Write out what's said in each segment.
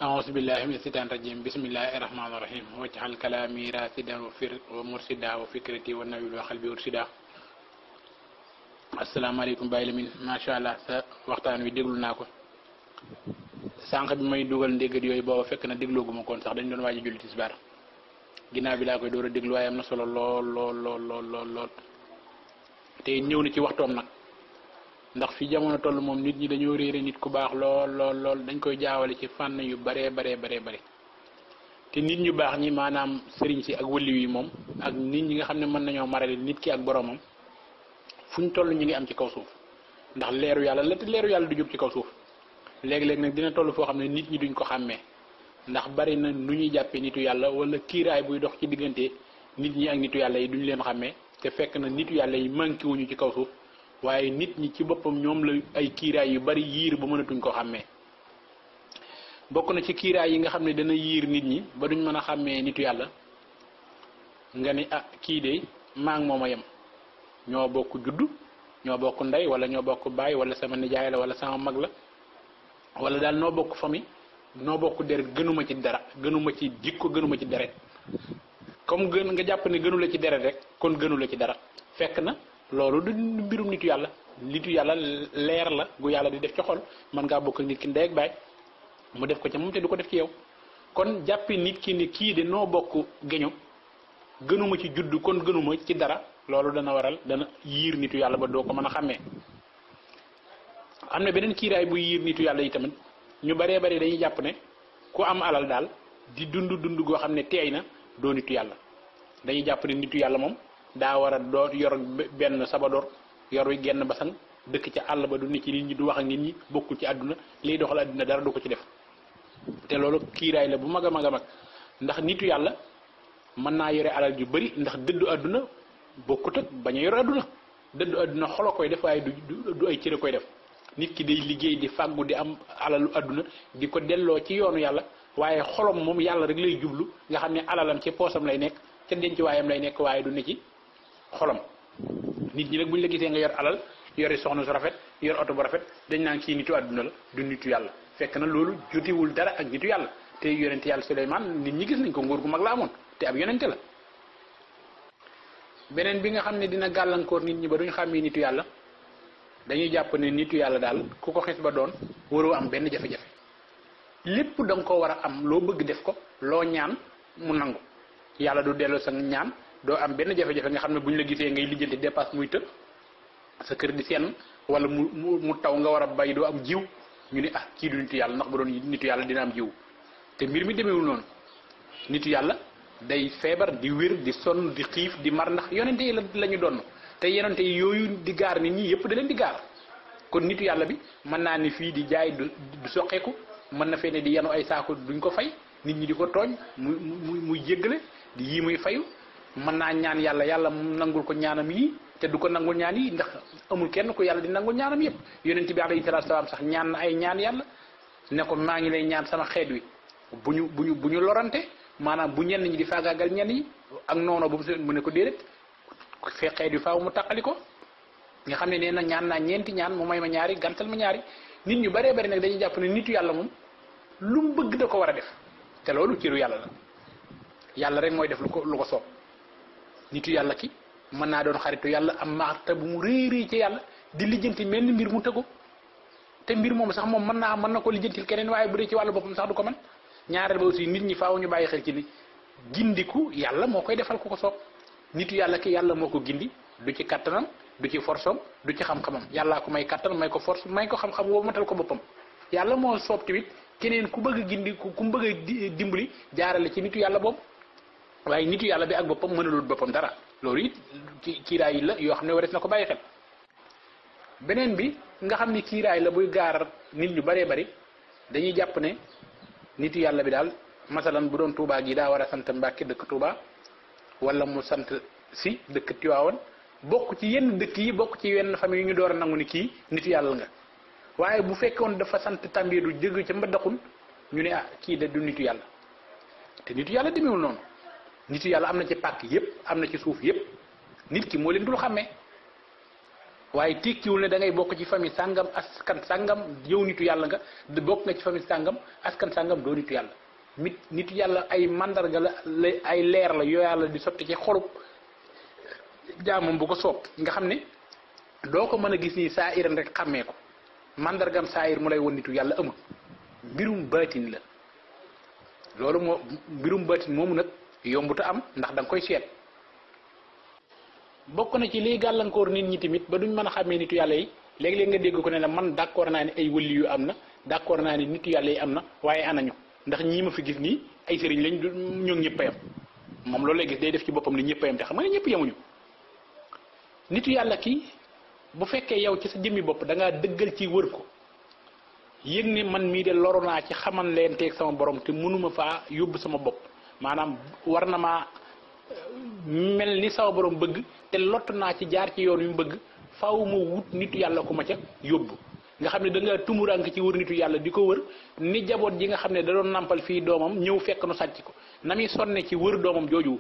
أعوذ بالله من الشيطان الرجيم بسم الله الرحمن الرحيم واجعل كلامي راشدا ومرشدا وفكرتي والنبي وقلبي أرشدا. asalaamaaleykum Baye Lamine macha allah sa waxtaan wi déglu naa ko sànq bi may dugal ndéggat yooyu booba fekk na déglooguma koon sax dañ doon waaj a julli tisbaar ginnaaw bi laa koy door a déglu waaye am na solo lool lool lool lool lool lool te ñëw na ci waxtoom nag ndax fi jamono toll moom nit ñi dañoo réere nit ku baax lool lool lool dañ koy jaawale ci fànn yu bare te nit ñu baax ñi maanaam sëriñ si ak wëliw yi moom ak nit ñi nga xam ne mën nañoo marale nit ki ak boromam fu ñu toll ñu ngi am ci kaw suuf ndax leeru yàlla la te leeru yàlla du jóg ci kaw suuf léegi-léeg nag dina toll foo xam ne nit ñi duñ ko xàmmee ndax bari na nu ñuy jàppee nitu yàlla wala kiiraay buy dox ci diggante nit ñi ak nitu yàlla yi duñ leen xàmmee te fekk na nitu yàlla yi manqué wuñu ci kaw suuf waaye nit ñi ci boppam ñoom la ay kiiraay yu bari yiir ba mënatuñ ko xàmmee bokk na ci kiiraay yi nga xam ne dana yiir nit ñi ba duñ mën a xàmmee nitu yàlla nga ni kii de maa ngi moom a yem ñoo bokk juddu ñoo bokk ndey wala ñoo bokk baay wala sama nijaay la wala sama mag la wala daal noo bokk famille noo bokk deret gënuma ci dara gënuma ci jikko gënuma ci deret comme nga jàpp ne gënu la ci deret rek kon gënu la ci dara fekk na loolu du mbirum nitu yàlla leer la gu yàlla di def ci xol mën ngaa bokk nit ki ndey ak baay mu def ko ci moom te du ko def ci yow kon jàppi nit ki ne kii de noo bokk geño gënuma ci juddu kon gënuma ci dara loolu dana yiir nitu yàlla ba doo ko mën a xàmmee am na beneen kiiraay bu yiir nitu yàlla yi tamit ñu baree bari dañuy jàpp ne ku am alal daal di dund goo xam ne teey na doo nitu yàlla dañuy jàpp ne nitu yàlla moom daa war a doo yor benn sabadoor yor wi genn basang dëkk ca àll ba du nit ci nit ñi du wax ak nit ñi bokkul ci àdduna liy doxal àdduna dara du ko ci def te loolu kiiraay la bu mag a mag a mag ndax nitu yàlla mën naa yore alal ju bari ndax dëddu àdduna bokkut ak bañ a yor àdduna dëddu àdduna xolo koy def waaye du ay cëre koy def nit ki day liggéey di fàggu di am alalu àdduna di ko delloo ci yoonu yàlla waaye xolom moom yàlla rek lay jublu nga xam ne alalam ci poosam lay nekk ca denc waayam lay nekk waaye du ne ci xolam nit ñi nag bu ñu la gisee nga yor alal yori soxna su rafet yor oto bu rafet dañ naan kii nitu àdduna la du nitu yàlla fekk na loolu jotiwul dara ak nitu yàlla te yonente yàlla Suleymaan nit ñi gis nañ ko nguur gu mag la amoon te ab yonente la beneen bi nga xam ne dina gàllankoor nit ñi ba duñ xàmmee nitu yàlla dañuy jàpp ne nitu yàlla daal ku ko xis ba doon waroo am benn jafe-jafe lépp da nga ko war a am loo bëgg def ko loo ñaan mu nangu yàlla du delloo sa ñaan doo am benn jafe-jafe nga xam ne bu ñu la gisee ngay lijjanti dépasse muy tëb sa kër di senn wala mu taw nga war a bay doo am jiw ñu ne kii du nitu yàlla ndax bu doon nitu yàlla dina am jiw te mbir mi demeewul noonu nitu yàlla day feebar di wér di sonn di xiif di mar ndax yonente yi la ñu doon te yonente yi yooyu di gaar nit ñi yëpp da leen di gaar kon nitu yàlla bi mën naa ni fii di jaay du soqeeku mën na fee ne di yanu ay saako duñ ko fay nit ñi di ko tooñ muy jéggale di yii muy fayu mën naa ñaan yàlla nangul ko ñaanam yi te du ko nangul ñaan yi ndax amul kenn ko yàlla di nangul ñaanam yëpp yonent bi alayhi salaatu salaam sax ñaan na ay ñaan yàlla ne ko maa ngi lay ñaan sama xeet wi bu ñu lorante maanaam bu ñenn ñi di faagaagal ñenn ñi ak noono bu mu ne ko déedéet xeet wi faaw mu taqali ko nga xam ne nee na ñaan naa ñeenti ñaan mu may ma ñaari gantal ma ñaari nit ñu baree bari nag dañuy jàpp ne nitu yàlla moom lu mu bëgg da ko war a def te loolu ciru yàlla la yàlla rek mooy def lu ko soob nitu yàlla ki mën naa doon xaritu yàlla am marta bu mu réeréy ci yàlla di lijjanti mel ni mbir mu tëggu te mbir moom sax moom mën na ko lijjantil keneen waaye bu dee ci wàllu boppam sax du ko mën ñaareel ba aussi nit ñi faaw ñu bàyyi xel ci ni gindiku yàlla moo koy defal ku ko soob nitu yàlla ki yàlla moo ko gindi du ci kattanam du ci forsom du ci xam-xamam yàllaa ko may kattan may ko force may ko xam-xam woo matal ko boppam yàlla moo soob tamit keneen ku bëgg a gindi ku mu bëgg a dimbali jaarale ci nitu yàlla boobu waaye nitu yàlla bi ak boppam mënalul boppam dara loolu it ci kiiraay la yoo xam ne wares na ko bàyyi xel beneen bi nga xam ne kiiraay la buy gaar nit ñu baree bari dañuy jàpp ne nitu yàlla bi daal masalan bu doon Touba gi daa war a sant Mbàkke dëkk Touba wala mu sant si dëkk Tiwaawan bokk ci yenn dëkk yi bokk ci yenn famille yu ñu door a nangu ni kii nitu yàlla nga waaye bu fekkoon dafa sant Tambédou jóge ca Mbadakhoune ñu ne kii de du nitu yàlla te nitu yàlla demewul noonu nitu yàlla am na ci pàkk yépp am na ci suuf yépp nit ki moo leen dul xàmmee waaye tekkiwul ne da ngay bokk ci famille sàngam askan sàngam yow nitu yàlla nga bokk nga ci famille sàngam askan sàngam doo nitu yàlla. nitu yàlla ay mandarga la ay leer la yoo yàlla di sotti ci xolub jaamam bu ko soob nga xam ne doo ko mën a gis nii saa iran rek xàmmee ko mandargam saa ir mu lay won nitu yàlla amul mbirum baatin la. loolu moo mbirum baatin moomu nag yombuta am ndax da nga koy seet. bokk na ci liy gàllankoor nit ñi tamit ba duñ mën a xàmmee nitu yàlla yi léeg-léeg nga dégg ko ne la man d'accord naa ne ay wëli yu am na d'accord naa ne nitu yàlla yi am na waaye anañu ndax ñii ma fi gis nii ay sëriñ lañ ñoo ñëpp a yam moom loolu lay gis day def ci boppam ne ñëpp a yam te xam nga ne ñëpp yamuñu. nitu yàlla kii bu fekkee yow ci sa jëmmi bopp da ngaa dëggal ci wër ko yëg ne man mii de loru naa ci xaman leen teeg sama borom te mënuma faa yóbbu sama bopp maanaam war na maa mel ni sama borom bëgg te lott naa ci jaar ci yoon yu mu bëgg faaw ma wut nitu yàlla ku ma ca yóbbu. nga xam ne da nga tumuraank ci wër nitu yàlla di ko wër ni jaboot ji nga xam ne da doon nampal fii doomam ñëw fekk nu sàcc ko na muy sonne ci wër doomam jooju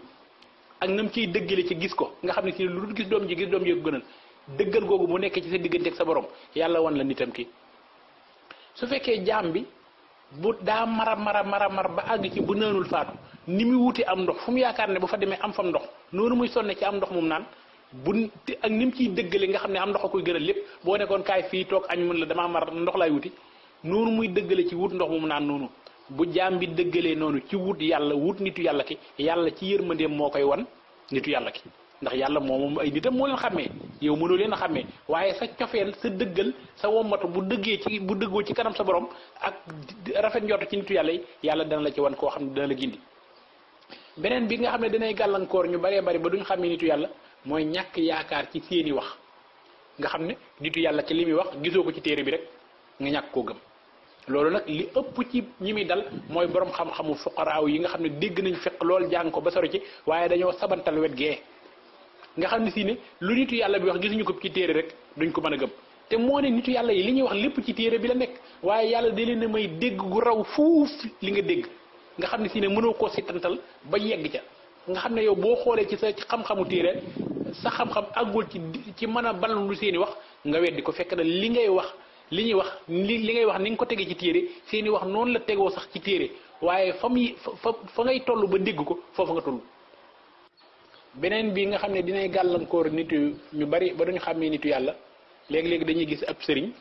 ak nam ciy dëggale ci gis ko nga xam ne si lu dul gis doom ji ko gënal dëggal googu mu nekk ci sa diggante ak sa borom yàlla wan la nitam ki. su fekkee jaam bi bu daa mar ba àgg ci bu naanul faatu ni muy wuti am ndox fu mu yaakaar ne bu fa demee am fam ndox noonu muy sonne ci am ndox mum naan bu ak ni mu ciy dëggale nga xam ne am ndox a koy gënal lépp boo nekkoon kaay fii toog añ mun la damaa mar ndox laay wuti noonu muy dëggale ci wut ndox mum naan noonu bu jaam bi dëggalee noonu ci wut yàlla wut nitu yàlla ki yàlla ci yërmandeem moo koy wan nitu yàlla ki ndax yàlla moom ay nitam moo leen xàmmee yow mënoo leen a xàmmee waaye sa cofeel sa dëggal sa wommatu bu dëggoo ci kanam sa borom ak rafet njort ci nitu yàlla yi yàlla dana la ci wan koo xam ne dana la gindi. beneen bi nga xam ne danay gàllankoor ñu baree bari ba duñ xàmmee nitu yàlla mooy ñàkk yaakaar ci seeni wax nga xam ne nitu yàlla ci li muy wax gisoo ko ci téere bi rek nga ñàkk koo gëm. loolu nag li ëpp ci ñi muy dal mooy borom xam-xamu fuqaraaw yi nga xam ne dégg nañ fekk lool jàng ko ba sori ci waaye dañoo sabantal wet gee nga xam ne si ne lu nitu yàlla bi wax gisuñu ko ci téere rek duñ ko mën a gëm te moo ne nitu yàlla yi li ñuy wax lépp ci téere bi la nekk waaye yàlla da leen a may dégg gu raw fuuf li nga dégg nga xam ne si ne mënoo koo sitantal ba yegg ca nga xam ne yow boo xoolee ci sa xam-xamu téere sa xam-xam àggul ci mën a ballu lu seeni wax nga weddi ko fekk na li ngay wax li ñuy wax li ngay wax ni nga ko tegee ci téere seeni wax noonu la tegoo sax ci téere waaye fa ngay toll ba dégg ko foofu nga toll. beneen bi nga xam ne dinay gàllankoor nitu ñu bari ba duñu xàmmee nitu yàlla léegi-léegi dañuy gis ab sëriñ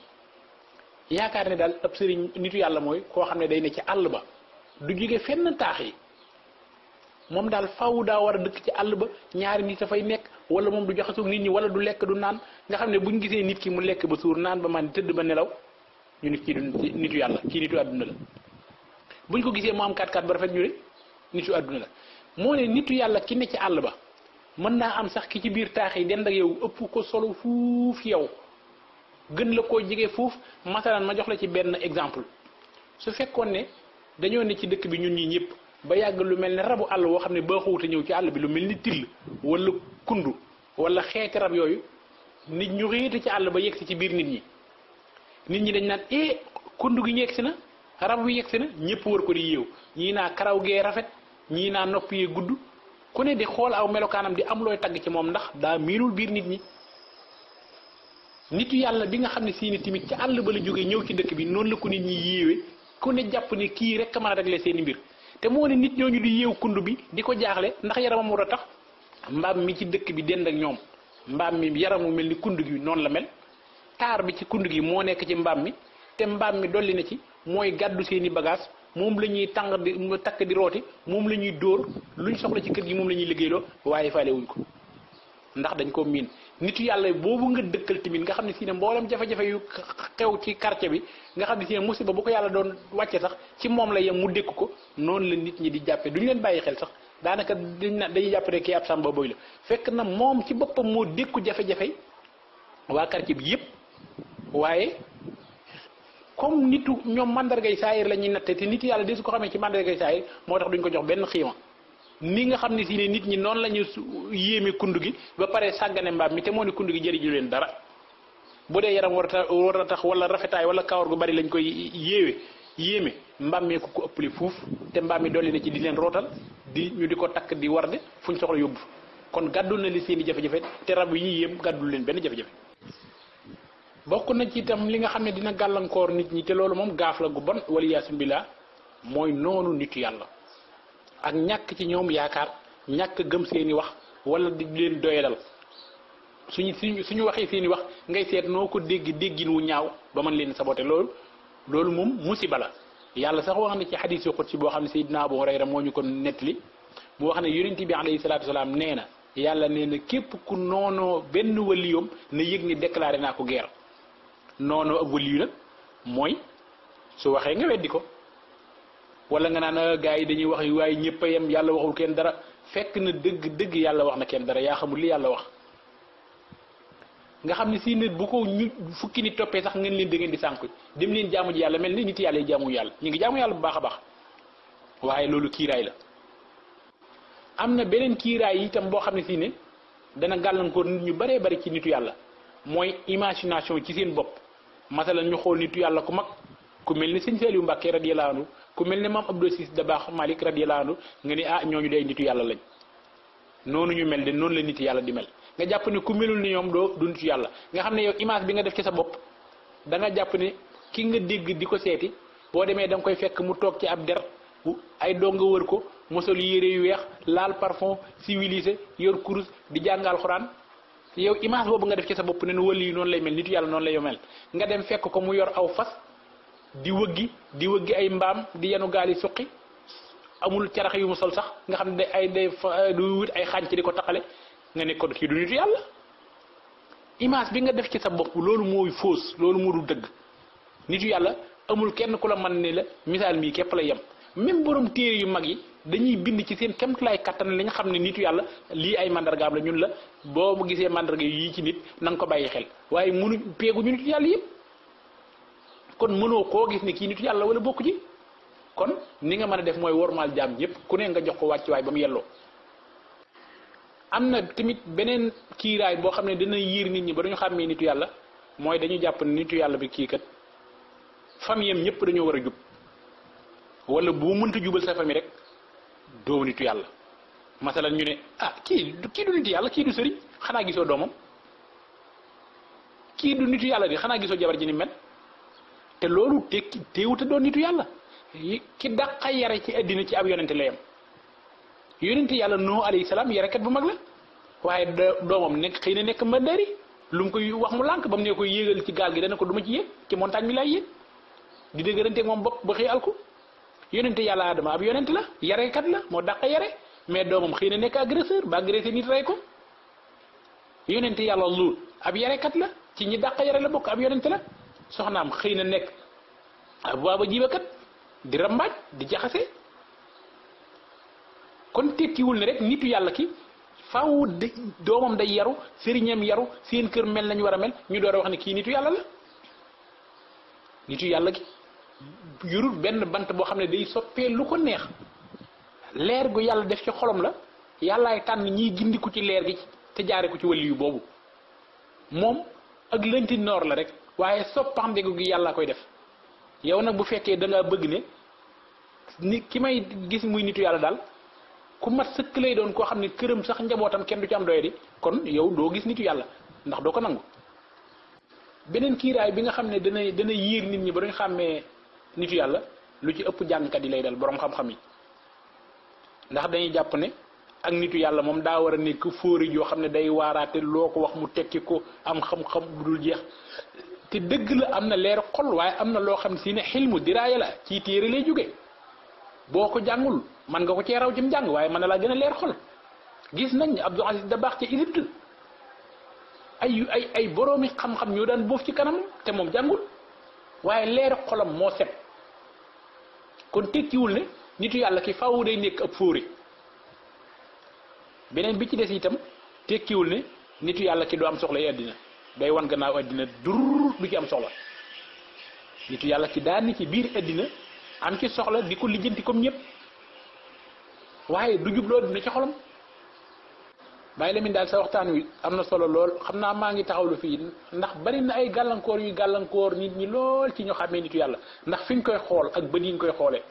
yaakaar ne daal ab sëriñ nitu yàlla mooy koo xam ne day ne ci àll ba du jóge fenn taax yi moom daal faaw daa war a dëkk ci àll ba ñaari nit dafay nekk wala moom du jaxasoo nit ñi wala du lekk du naan nga xam ne buñ gisee nit ki mu lekk ba suur naan ba man tëdd ba nelaw ñu nit kii du nitu yàlla kii nitu àdduna la buñ ko gisee mu am 4x4 ba rafet ñu ne nitu àdduna la moo ne nitu yàlla ki ne ci àll ba mën naa am sax ki ci biir taax yi dend ak yow ëpp ko solo fuuf yow gën la koo jege fuuf masalan ma jox la ci benn exemple su fekkoon ne dañoo ne ci dëkk bi ñun ñi ñëpp ba yàgg lu mel ne rabu àll woo xam ne baaxuwut a ñëw ci àll bi lu mel ni till wala kundu wala xeeti rab yooyu nit ñu réete ci àll ba yegsi ci biir nit ñi dañ naan kundu gi yegsi na rab wi yegsi na ñëpp war ko di yeew ñii naa karaw gee rafet ñii naa nopp yee gudd ku ne di xool aw melokaanam di am looy tagg ci moom ndax daa miinul biir nit ñi. nitu yàlla bi nga xam ne sii ni tamit ci àll ba la jógee ñëw ci dëkk bi noonu la ko nit ñi yéewee ku ne jàpp ne kii rek a mën a régler seeni mbir te moo ne nit ñooñu di yeew kundu bi di ko jaaxle ndax yaramam war a tax mbaam mi ci dëkk bi dend ak ñoom mbaam mi yaramu mel ni kundu gi noonu la mel taar bi ci kundu gi moo nekk ci mbaam mi te mbaam mi dolli na ci mooy gàddu seeni bagage moom la ñuy tàng di takk di rooti moom la ñuy dóor luñ soxla ci kër gi moom la ñuy liggéeyloo waaye faale wuñ ko ndax dañ ko miin nitu yàlla boobu nga dëkkal tamit nga xam ne si ne mboolem jafe-jafe yu xew ci quartier bi nga xam ne si ne musiba bu ko yàlla doon wàcce sax ci moom la yem mu dékk ko noonu la nit ñi di jàppee duñu leen bàyyi xel sax daanaka dañuy jàpp ne kii ab sàmba boy la fekk na moom ci boppam moo dékku jafe-jafe waa quartier bi yëpp waaye comme nitu ñoom mandargay saayir la ñuy natte te nit yàlla de su ko xamee ci mandargay saayir moo tax duñ ko jox benn xiima ni nga xam ne si ne nit ñi noonu la ñu yéeme kundu gi ba pare sàggane mbaam mi te moo ne kundu gi jëriñu leen dara bu dee yaram war a tax wala rafetaay wala kawar gu bari lañ koy yéeme mbaam mee ko ëppale fuuf te mbaam mi dolli na ci di leen rootal ñu di ko takk di warde fuñ soxla yóbbu kon gàddul na li seen i jafe-jafe te rab yi ñuy yéem gàddul leen benn jafe-jafe bokk na ci itam li nga xam ne dina gàllankoor nit ñi te loolu moom gaaf la gu bon waliyaasu billah mooy noonu nitu yàlla ak ñàkk ci ñoom yaakaar ñàkk gëm seeni wax wala di leen doyadal suñu waxee seeni wax ngay seet noo ko déggin wu ñaaw ba mën leen saboté loolu moom musiba la. yàlla sax wax na ci xadiis yu xudsi boo xam ne Seydina Abu Hurayra moo ñu ko nettali mu wax ne yonent bi alayhi salaatu wasalaam nee na yàlla nee na képp ku noonoo benn waliyoom na yëg ni déclaré naa ko guerre noonoo ak waliyu nag mooy su waxee nga weddi ko wala nga naan gars yi dañuy wax waaye ñëpp a yem yàlla waxul kenn dara fekk na dëgg yàlla wax na kenn dara yaa xamul li yàlla wax. nga xam ne si nit bu ko ñu fukki nit toppee sax ngeen leen da ngeen di sànku dem leen jaamu ji yàlla mel ni nit yàlla yi jaamu yàlla ñu ngi jaamu yàlla bu baax a baax waaye loolu kiiraay la. am na beneen kiiraay yi itam boo xam ne si ne dana gàllankoor nit ñu baree bari ci nitu yàlla mooy imagination ci seen bopp masalan ñu xool nitu yàlla ku mag ku mel ni sëñ Saliou Mbacké radiyallahu anhu ku mel ni maam Abdou Aziz Dabakh Malick radiyallahu anhu nga ni ñooñu day nitu yàlla lañ noonu ñu mel de noonu la nitu yàlla di mel. nga jàpp ne ku melul ni ñoom du nitu yàlla nga xam ne yow image bi nga def ci sa bopp da nga jàpp ne ki nga dégg di ko seeti boo demee da nga koy fekk mu toog ci ab der ay doo nga wër ko mosol yére yu weex laal parfum civilisé yor kurus di jàng alxuraan yow image boobu nga def ci sa bopp ne wali yi noonu lay mel nitu yàlla noonu lay mel nga dem fekk ko mu yor aw fas di wëggi ay mbaam di yenu gaal yi suqi amul carax yu mu sol sax nga xam ne du wut ay xànc di ko taxale nga ne kon kii du nitu yàlla image bi nga def ci sa bopp loolu mooy fausse loolu moo du dëgg nitu yàlla amul kenn ku la mën ne la misaal mii képp la yem même borom téere yu mag yi dañuy bind ci seen kéemtulaay kattan li nga xam ne nitu yàlla lii ay mandargaam la ñun la boo gisee mandarga yii ci nit na nga ko bàyyi xel waaye mënu peegu ñu nitu yàlla yëpp kon mënoo koo gis ne kii nitu yàlla wala bokku ci kon ni nga mën a def mooy wormaal jaam ñëpp ku ne nga jox ko wàccuwaay ba mu yelloo. am na tamit beneen kiiraay boo xam ne dina yiir nit ñi ba dañu xàmmee nitu yàlla mooy dañu jàpp ne nitu yàlla bi kii kat famille am ñëpp dañoo war a jub wala bu mënta jubal sa famille rek doo nitu yàlla masalan ñu ne kii du nitu yàlla kii du sëriñ xanaa gisoo doomam kii du nitu yàlla di xanaa gisoo jabar ji ni mel te loolu teewute doon nitu yàlla ki dàqa yare ci àddina ci ab yonente la yam yonente yàlla Nuhu alayhi salaam yarekat bu mag la waaye doomam xëy na nekk mandari lu mu koy wax mu lànk ba mu ne koy yéegal ci gaal gi dana ko du ma ci yéeg ci montagne mi laay yéeg di dëgëranteeg moom bopp ba xëy alku yonente yàlla Adama ab yonente la yarekat la moo dàqa yare mais doomam xëy na nekk agresseur ba agressé nit rey ko yonente yàlla Luut ab yarekat la ci ñi dàqa yare la bokk ab yonente la soxnaam xëy na nekk ab waaba jibakat di rambaaj di jaxase kon tekkiwul ne rek nitu yàlla ki faaw doomam day yaru sëriñam yaru seen kër mel nañu war a mel ñu door a wax ne kii nitu yàlla la nitu yàlla gi yurul benn bant boo xam ne day soppee lu ko neex leer gu yàlla def ci xolom la yàllaay tànn ñiy gindiku ci leer gi te jaare ko ci waliyu boobu moom ak lënti noor la rek waaye soppandiku gi yàlla koy def yow nag bu fekkee da ngaa bëgg ne ni ki may gis muy nitu yàlla daal ku mat sëkk lay doon koo xam ne këram sax njabootam kenn du ci am doye di kon yow doo gis nitu yàlla ndax doo ko nangu. beneen kiiraay bi nga xam ne dana yiir nit ñi ba duñ xàmmee nitu yàlla lu ci ëpp jàngkat yi lay dal borom xam-xam yi ndax dañuy jàpp ne ak nitu yàlla moom daa war a nekk fóori yoo xam ne day waaraate loo ko wax mu tekki ko am xam-xam bu dul jeex te dëgg la am na leer xol waaye am na loo xam si ne xilmu diraaya la ci téere lay jóge boo ko jàngul man nga ko cee raw jëm jàng waaye mën na laa gën a leer xol gis nañ Abdou Aziz Dabakh ci Égypte ay boroomi xam-xam ñoo daan boof ci kanam te moom jàngul waaye leer xolam moo set kon tekkiwul ne nitu yàlla ki faaw day nekk ab fóori beneen bi ci des itam tekkiwul ne nitu yàlla ki doo am soxla yi àddina day wan gannaaw àddina dur du ci am soxla nitu yàlla ki daan ni ci biir àddina am ci soxla di ko lijjanti comme ñëpp waaye du jubloo dina ci xolam bàyyi la min daal sa waxtaan wi am na solo lool xam naa maa ngi taxawlu fii ndax bari na ay gàllankoor yuy gàllankoor nit ñi lool ci ñu xàmmee nitu yàlla ndax fi ñu koy xool ak bët yi ñu koy xoolee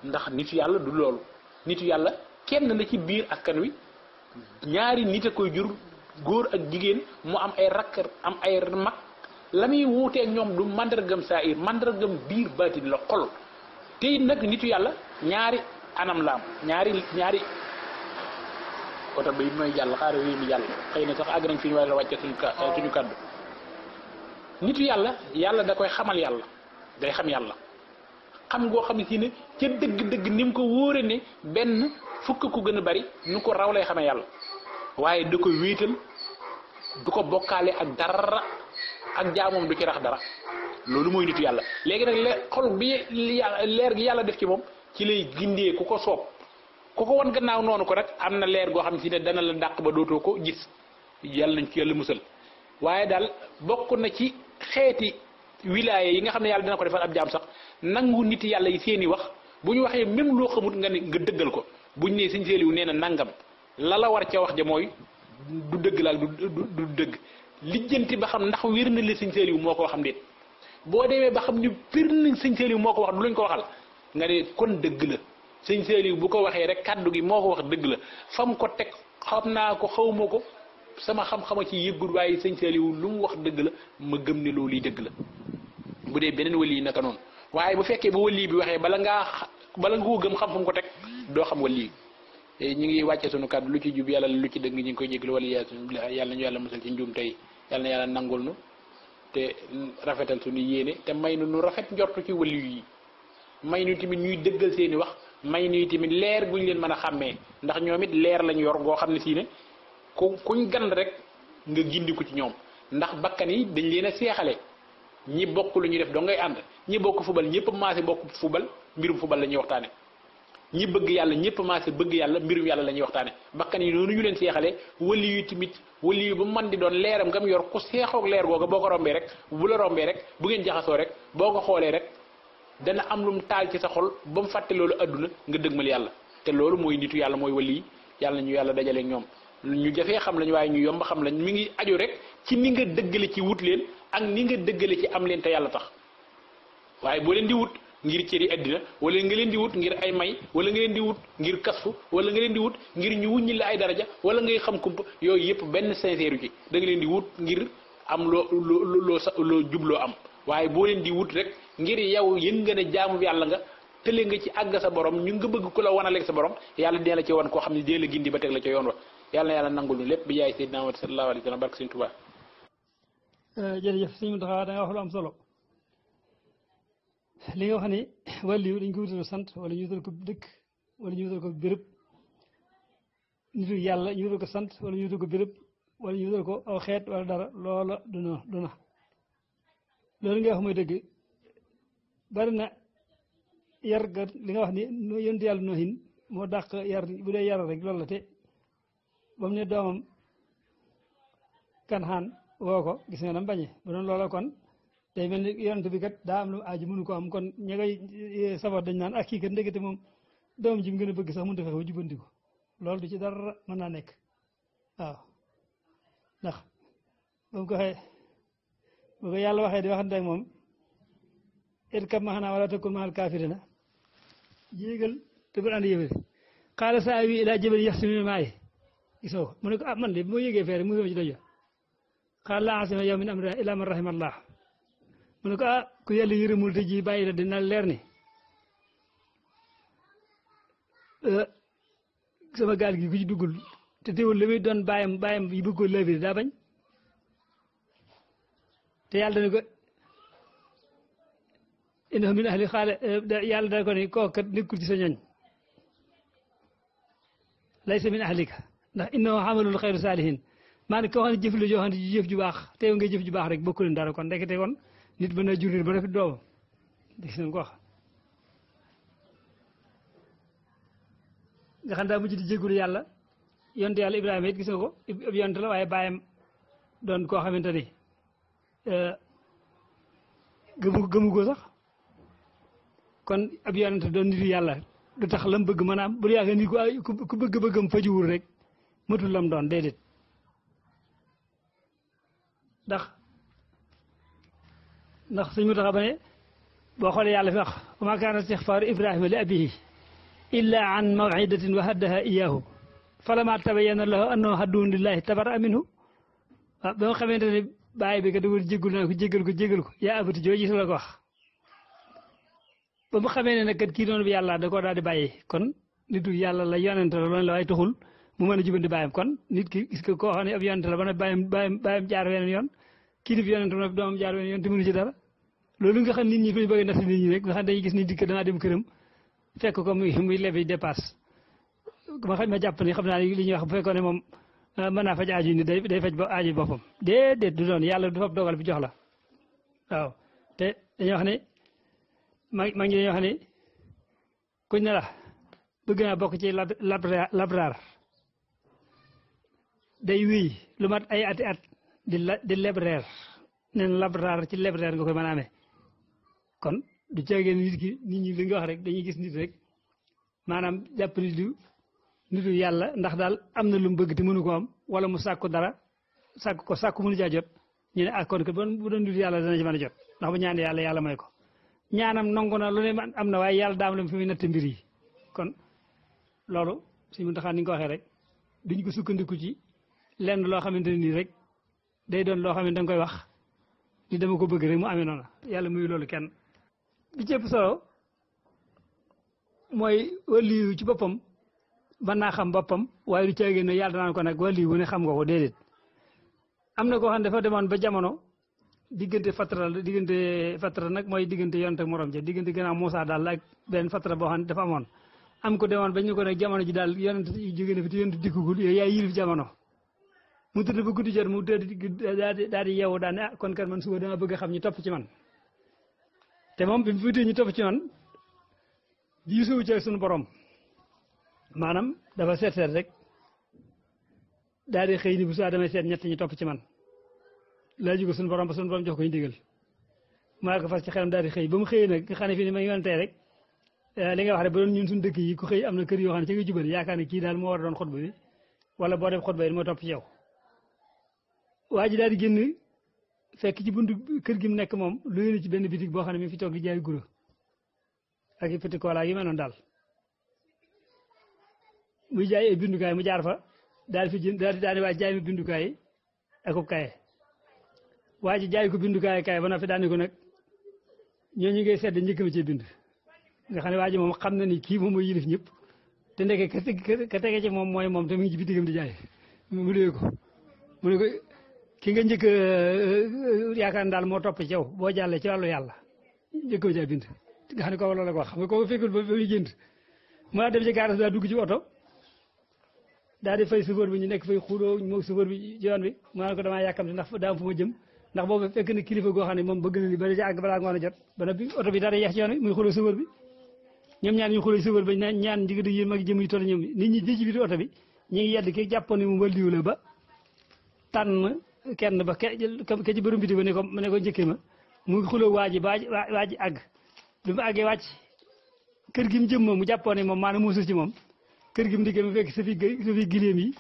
ndax nitu yàlla du loolu nitu yàlla kenn la ci biir askan wi ñaari nit a koy jur góor ak jigéen mu am ay rakk am ay mag la muy wuuteeg ñoom du mandargam saahir mandargam biir baatin la xol te it nag nitu yàlla ñaari anam la am ñaari oto bi mooy jàll xaaral réew mi jàll xëy na sax àgg nañ fi ñu war a wàcce suñu kàddu nitu yàlla da koy xamal yàlla day xam yàlla xam goo xam ne si ne ca dëgg-dëgg ni mu ko wóore ne benn fukk ku gën a bari nu ko raw lay xamee yàlla waaye da ko wéetal du ko bokkaale ak dara ak jaamoom du ci rax dara loolu mooy nitu yàlla léegi nag xol bi leer gi yàlla def ci moom ci lay gindee ku ko soob ku ko wan gannaaw noonu ko rek am na leer goo xam si ne dana la dàq ba dootoo ko gis yàlla nañ ci yàlla musal waaye daal bokk na ci xeeti wilaya yi nga xam ne yàlla dina ko defal ab jaam sax nangu nit yàlla yi seeni wax bu ñu waxee même loo xamut nga ne nga dëggal ko buñ ne Sëñ Saaliw nee na nangam la war ca wax ja mooy du dëgg laal du dëgg lijjanti ba xam ndax wér na la Sëñ Saaliw moo ko waxam déet boo demee ba xam ni wér na Sëñ Saaliw moo ko wax du lañ ko waxal nga ne kon dëgg la Sëñ Saaliw bu ko waxee rek kàddu gi moo ko wax dëgg la fam ko teg xam naa ko xawma ko sama xam-xama ci yëggul waaye Sëñ Saaliw lu mu wax dëgg la ma gëm ne loolu yi dëgg la bu dee beneen wali yi naka noonu waaye bu fekkee ba wali bi waxee bala nga ko gëm xam fu mu ko teg doo xam wali ñu ngi wàcce sunu kàddu lu ci jub yàlla lu ci dëgg ñu ngi koy jégalu wala yàlla nañu yàlla musal ci njuum tey yàlla na yàlla nangul nu te rafetal suñu yéene te may nu rafet njortu ci wali yi may nu tamit ñuy dëggal seeni wax may nu tamit leer guñ leen mën a xàmmee ndax ñoom it leer lañ yor goo xam ne si ne kuñ gan rek nga gindiku ci ñoom ndax bakkan yi dañ leen a seexale ñi bokk lu ñu def doo ngay ànd ñi bokk fubal ñëpp maase bokk fubal mbirum fubal la ñuy waxtaane ñi bëgg yàlla ñëpp maase bëgg yàlla mbirum yàlla la ñuy waxtaane bakkan yi noonu ñu leen seexale wali yu tamit wali yu ba man di doon leeram nga mu yor ku seexoog leer googa boo ko rombee rek bu la rombee rek bu ngeen jaxasoo rek boo ko xoolee rek dana am lu mu taal ci sa xol ba mu fàtte loolu adduna nga dëgmal yàlla te loolu mooy nitu yàlla mooy wali yi yàlla ñu yàlla dajaleeg ñoom ñu jafee xam lañ waaye ñu yomb xam lañ mi ngi aju rek ci ni nga dëggale ci wut leen ak ni nga dëggale ci am leen te yàlla tax waaye boo leen di wut ngir cëri àddina wala nga leen di wut ngir ay may wala nga leen di wut ngir kasfu wala nga leen di wut ngir ñu wuññi la ay daraja wala ngay xam kumpa yooyu yëpp benn sincère ci da nga leen di wut ngir am loo jubloo am waaye boo leen di wut rek ngir yow yën nga ne jaamu yàlla nga tële nga ci àgg sa borom ñu nga bëgg ku la wanaleeg sa borom yàlla dina la ci wan koo xam ne dina la gindi ba teg la ca yoon wa yàlla na yàlla nangul ñu lépp bi yaay Seydina Muhammad sallallahu alayhi wa sallam barke Sëñ Tuubaa. jërëjëf sëñ Muntaxa da nga wax lu am solo li nga wax ni wàllu dañ ko wutal sant wala ñu wutal ko dëkk wala ñu wutal ko béréb nitu yàlla ñu wutal ko sant wala ñu wutal ko béréb wala ñu wutal ko aw xeet wala dara loola du na loolu nga wax mooy dëgg bari na yar ga li nga wax ni yonent yàlla noohin moo dàq yar bu dee yar rek loolu la te ba mu ne doomam Kanxaan woo ko gis nga nam bañee bu doon loola kon day mel ni yonent bi kat daa am lu aaju mënu ko am kon ña ngay sabar dañ naan ak kii kat ndekete moom doomam ji mu gën a bëgg sax mënut a fexe ba jubbanti ko loolu du ci dara mën naa nekk waaw ndax boo ko yàlla waxee di waxante ak moom irkab ma'anaa wala takun ma'al kaafiriina jéegal te bul ànd yëfër qaala sa'aawi ilaa jabalin ya'simunii minal maa'i gisoo ko mu ne ko ah man de moo yëgee fee rek mu ci dojo qaala laa aasima al-yawma min amrillah illaa man rahima Allah mu ne ko ah ku yàlla yërëmul te ji bàyyi la dina leer ni sama gaal gi ku ci duggul te teewul li muy doon bàyyam yi bëgg ko lëbëri daa bañ te yàlla dana ko innahu min ahli xaale yàlla dana ko ne kooku kat nekkul ci sa ñoñ laysa min ahlika ndax innahu amalul xayru saalihin maanaam koo xam ne jëf la joo xam ne jëf ju baax teew nga jëf ju baax rek bokku leen dara kon ndekete kon nit mën na jur nit ba def doomam gis nañ ko wax nga xam daa mujj di jéggul yàlla yonte yàlla Ibrahima it gis nga ko ab yonte la waaye bàyyam doon koo xamante ni gëmu ko sax kon ab yonente doon nitu yàlla du tax lam bëgg mën a am bu yaakaar nit ku bëgg-bëggam fajuwul rek matul lam doon déedéet ndax suñ mu taxa ba ne boo xoolee yàlla fi wax wa maa kaana istixfaaru Ibrahima li abihi illa an maw'idatin wa'adaha iyaahu falammaa tabayyana lahu annahu aduwwun lillahi tabarra'a minhu waaw ba nga xamante ne bàyyi bi ka da war jéggul naa ko jégal ko yaa abati jooju la ko wax ba mu xamee ne nag kat kii noonu bi yàlla da koo daal di bàyyi kon nitu yàlla la yonente la loolu la waaye taxul mu mën a jubanti bàyyam kon nit ki gis nga koo xam ne ab yonente la ba ne bàyyam jaar weneen yoon kii dif yonente la doomam jaar weneen yoon te mënu ci dara loolu nga xam nit ñi koy bëgg a natt nit ñi rek nga xam dañuy gis ni dikk danaa dem këram fekk ko muy lebi dépasse ma jàpp ni xam naa li ñuy wax bu fekkoon ne moom mën naa faj aaju ni day faj ba aaju boppam déedéet du doon yàlla du fab dogal bi jox la waaw te dañoo wax ne maa ngi dañoo wax ne kuñ ne la bëgg naa bokk ci labraar day wéy lu mat ay ati at di lebreer nee na labraar ci lebreer nga koy mën a amee kon du caagee nit ki nit ñi li nga wax rek dañuy gis nit rek maanaam jàpp ni du nitu yàlla ndax daal am na lu mu bëgg te mënu ko am wala mu sàkku dara sàkku mënu caa jot ñu ne ah kon que bu doon nitu yàlla dana ci mën a jot ndax bu ñaan yàlla may ko ñaanam nangu na lu ne am na waaye yàlla daam la fi muy natt mbir yi kon loolu suñu Muntaxa ni nga ko waxee rek duñ ko sukkandiku ci lenn loo xamante ne nii rek day doon loo xam ne da nga koy wax ni dama ko bëgg rek mu amee noonu yàlla muy loolu kenn. bi ci ëpp solo mooy waliyu ci boppam mën naa xam boppam waaye du caagee ne yàlla danaan ko nag waliyu wu ne xam nga ko déedéet am na koo xam ne dafa demoon ba jamono diggante fatara nag mooy diggante yonent ak morom ja diggante gannaaw Moussa daal ak benn fatara boo xam ne dafa amoon am ko demoon ba ñu ko nag jamono ji daal yonent jóge na fi te yonent dikkugul yooyu yaay yilif jamono mu tëdd ba guddi jot mu tëdd daal di yeewu daal ne ah kon kat man suba dama bëgg a xam ñu topp ci man te moom bi mu fuutee ñu topp ci man diisoo ci suñu borom maanaam dafa seet rek daal di xëy ni bu saa damay seet ñett ñu topp ci man laaju ko suñu borom ba suñu borom jox ko ñu digal maa ko fas ci xelam daal di xëy ba mu xëyee nag nga xam ne fii ni ma yontee rek li nga wax rek ba doon ñun suñu dëkk yi ku xëy am na kër yoo xam ne ci nga jubal yaakaar ne kii daal moo war a doon xutba bi wala boo def xutba yi moo topp ci yow waa ji daal di génn fekk ci buntu kër gi mu nekk moom lu yéene ci benn bitig boo xam ne mi fi toog di jaay guro ak i petit cola yi mel noonu daal muy jaay ay bindukaay mu jaar fa daal fi jënd daal di waa jaay mi bindukaay ak ub kaye waa ji jaay ko bindukaay kaye ba noppi daani ko nag ñooñu ngay sedd njëkk ma cee bind nga xam ne waa ji moom xam na ni kii moom mooy yilif ñëpp te ndeke ka tege ci moom mooy moom te mu ngi ci bitigam di jaay mu dee ko mu ne ko ki nga njëkk yaakaar daal moo topp ci yow boo jàllee ci wàllu yàlla njëkk ma cee bind nga xam ne kooku loolu la ko wax xam nga kooku fekkul ba muy jënd mu dem ci gaaras daa dugg ci oto daal di fay chauffeur bi ñu nekk fay xuloo moog chauffeur bi ci yoon bi mu naan ko damaa yàkkamti ndax daa am fu ma jëm ndax boobu fekk na kilifa goo xam ne moom bëgg na ni bari ci àgg balaa ngoon a jot ba noppi oto bi dara yeex ci yoon bi muy xuloo chauffeur bi ñoom ñaar ñu xuloo chauffeur bi ñaan njëg di yéen mag jëm yi toll ñoom nit ñi di ci biir oto bi ñu ngi yedd ki jàppoon ni mu waliyu la ba tànn kenn ba ke ci borom biti ba ne ko njëkkee ma mu ngi xuloo waa ji àgg bi mu àggee wàcc kër gi mu jëm moom mu jàppoon ne moom maanaam moo sës ci moom kër gi mu dikkee mu fekk safi giléem yi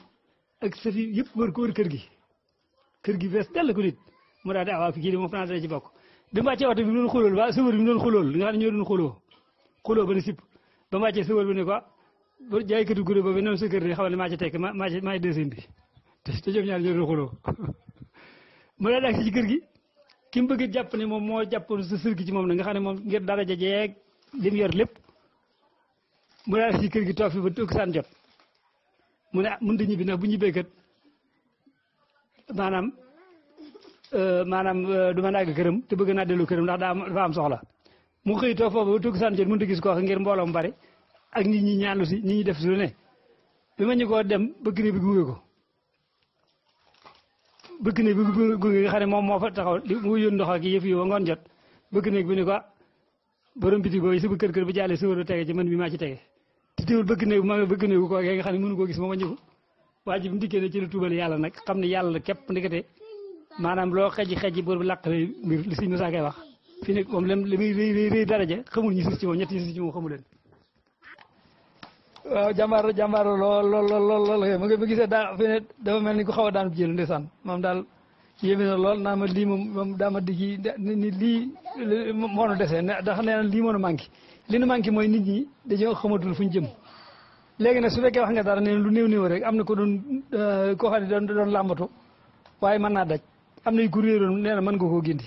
ak safi yëpp wër kër gi fees dell ko nit mu daal di waaw fi kii de moom fanaa dana ci bokk bi mu wàccee oto bi mu doon xulool waa sëwër bi mu doon xulool li nga xam ne ñoo doon xuloo ba ne sipp ba mu wàccee sëwër bi ne ko ba jaaykatu guro boobu noonu sa kër de xamal ne maa ci tekk maay deuxième bi te ñoom ñaar ñoo doon xuloo mu daal di agsi ci kër gi ki mu bëgg jàpp ne moom moo jàppoon sa sër gi ci moom na nga xam ne moom ngir dara jeeg li mu yor lépp mu daal ci kër gi toog fi ba toog saan jot mu ne mënut a ñibbi ndax bu ñibbee kat maanaam du ma àgg këram te bëgg naa dellu këram ndax dafa am soxla mu xëy toog foofu ba toog saan jot mënut a gis koo ngir mbooloo mu bari ak nit ñi ñaanlu si nit ñi def si lu ne bi ma ñu ko dem bëgg ne bi gunge ko bëgg ne bi gunge nga xam ne moom moo fa taxaw mu yóon ndox ak yëf yi ba ngoon jot bëgg ne bi ne ko borom biti boobu sama kër bu jàllee sa wër tege ci man bi maa ci tege te teewul bëgg ne ma nga bëgg ne ko nga xam ne mënu koo gis ma ma ñëw waa ji bi mu dikkee ne ci la tuubal yàlla nag xam ne yàlla képp ndekete maanaam loo xeji bor bu làq mbir li si Musaa koy wax fi nekk moom li muy rëy daraja xamul ñu sus ci moom ñett ñu sus ci moom xamu leen waaw jàmbaar lool ma nga gisee daa fi ne dafa mel ni ku xaw a daan jël ndeysaan moom daal yéeme na lool naa ma lii moom daa ma diggi ni lii moo nu desee ndax nee na lii moo nu manqué li nu manqué mooy nit ñi dañoo xamatul fu ñu jëm léegi nag su fekkee wax nga dara nee lu néew rek am na ko doon koo xam ne doon làmbatu waaye mën naa daj am nay ku réeroon nee na mën nga koo gindi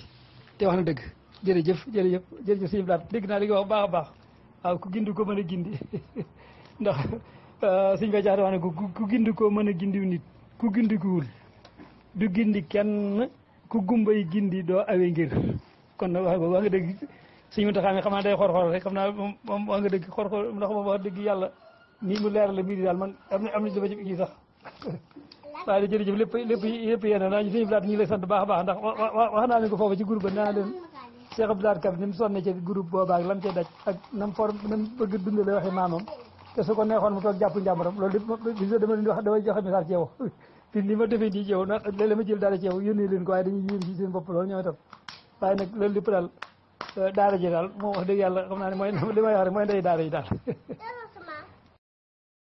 te wax na dëgg jërëjëf jërëjëf jërëjëf sëñ Blaat dégg naa li nga wax baax a baax waaw ku gindi ko mën a gindi ndax sëñ Ba Jaxate wax ne ko ku gindi ko mën a gindiw nit ku gindikuwul du gindi kenn ku gumbay gindi doo awee ngir kon nag wax nga dëgg sëñ Muntaxa mi xam naa day xor-xor rek xam naa moom wax nga dëgg xor-xor ndax moom wax dëgg yàlla nii mu leeral la mbir yi daal man am na dama ci sax waaye da jërëjëf lépp yéen naa ñu sëñ Blaat ñu ngi lay sant baax a baax ndax wax naa leen ko foofu ci groupe ba naa leen Cheikh Abdoulaye Kam ni mu sonne ci groupe boobaak lam cee daj ak nam bëgg dundale waxi maamam te su ko neexoon mu toog jàpp njàmbaram loolu lépp dama leen di wax damay joxe message ci yow fii li ma defee nii ci yow nag léeg-léeg ma jël dara ci yow yónnee leen ko waaye dañuy yéen ci seen bopp loolu ñoom itam waaye nag loolu lépp daal daara ji daal moom wax dëgg yàlla xam naa ne mooy li may wax rek mooy ndey daara yi daal